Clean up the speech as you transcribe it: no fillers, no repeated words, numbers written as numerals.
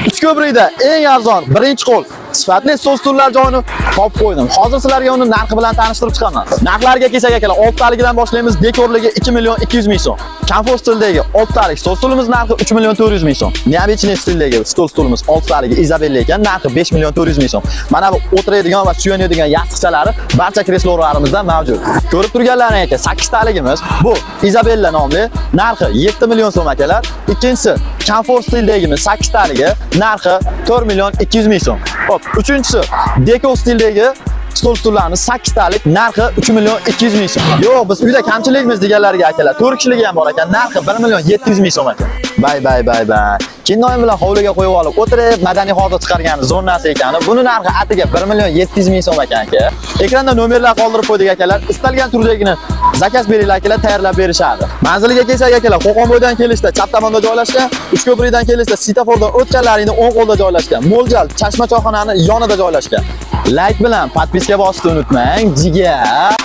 Uchko'prikda eng arzon birinchi qo'l sifatli stol stullar joyini topib qo'ydim. Hozir sizlarga uni narxi bilan tanishtirib chiqaman. Narxlarga kelsak akalar, 6 taligidan boshlaymiz. Dekorligi 2 million 200 ming so'm. Komfort stildagi 6 talik stol stulimiz narxi 3 million 400 ming so'm. Необычный stildagi stol stulimiz 6 taligi Izabella ekan, narxi 5 million 400 ming so'm. Mana bu o'tiradigan va suyanadigan yostiqchalari barcha kreslolarimizda mavjud. Ko'rib turganlaring aka, 8 taligimiz bu Izabella nomli, narxi 7 million so'm akalar. Ikkinchisi komfort stildagimiz 8 taligi, narxi 4 million 200 ming so'm. Xo'p, uchinchisi deko stildagi stol stullarimiz 8 talik, narxi 3 million 200 ming so'm. Yo'q, biz uyda kamchilikmiz deganlarga akalar, 4 kishiligi ham bor ekan, narxi 1 million 700 ming so'm ekan. Bay bay bay bay. Kennoyim bilan hovliga qo'yib olib, o'tirib madaniy hozir chiqargan zonasi ekani. Buni narxi atiga 1 million 700 ming so'm ekan aka. Ekranda nomerlar qoldirib qo'ydik akalar. Istalgan turdagini zakaz beringlar akalar, tayyorlab berishadi. Manziliga kelsak akalar, Qo'qonboydan kelishda chap tomonda joylashgan, Uchko'prikdan kelishda svetofordan o'tganlaringni o'ng qo'lda joylashgan. Mo'ljal Chashma choyxonani yonida joylashgan. Like bilan подписка bosishni unutmang, jigar.